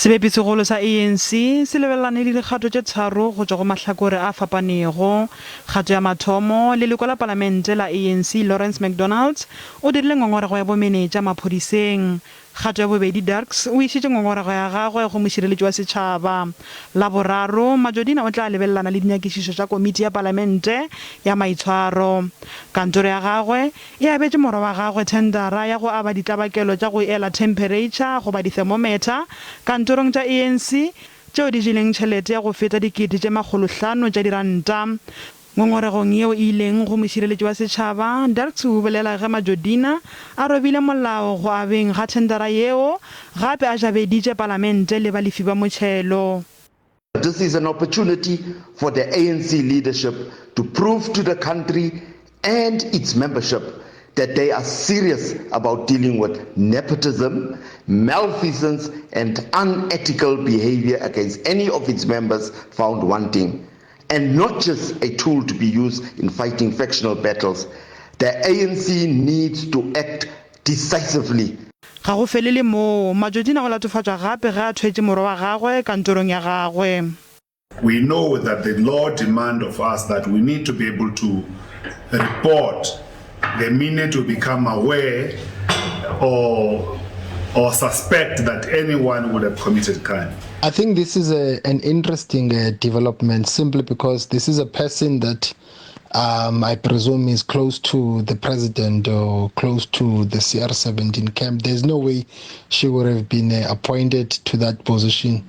Sebepi-segolo sa ANC se lebelelane le dikgato tše tharo go tšwa go mahlakore a fapanego. Kgato ya mathomo, leloko la palamente la ANC Lawrence McDonald o dirile ngongorego ya bomenetša maphodiseng. Kgato ya bobedi, Dirks o išitše ngongorego ya gagwe go mošireletši wa setšhaba. La boraro, Majodina o tla lebelelana le dinyakišišo tša komiti ya palamente ya maitshwaro. Kantoro ya gagwe E abetše morwa wa gagwe thendara ya go aba ditlabakelo tša go ela themphereitšha goba di-thermometer kantorong tša ANC tšeo di jeleng tšhelete ya go feta dikete tše makgolohlano tša diranta. Ngongoregong yeo e ileng go mošireletši wa setšhaba, Dirks o bolela ge Majodina a robile molao go abeng ga thendara yeo gape a jabeditše palamente le balefi ba motšhelo. This is an opportunity for the ANC leadership to prove to the country and its membership that they are serious about dealing with nepotism, malfeasance and unethical behavior against any of its members found wanting, and not just a tool to be used in fighting factional battles. The ANC needs to act decisively. Ga go felele moo, Majodina o latofatšwa gape ge a thwetše morwa wa gagwe kantorong ya gagwe. We know that the law demand of us that we need to be able to report the minute we become aware or or suspect that anyone would have committed crime. I think this is a, an interesting uh, development simply because this is a person that um, I presume is close to the president or close to the CR17 camp. There's no way she would have been uh, appointed to that position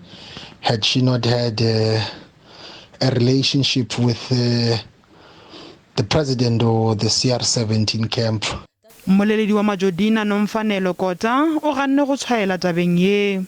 had she not had uh, a relationship with uh, the president or the CR17 camp. Mmoleledi wa Majodina, Nomfanelo Kota, o ganne go tshwaela tabeng ye.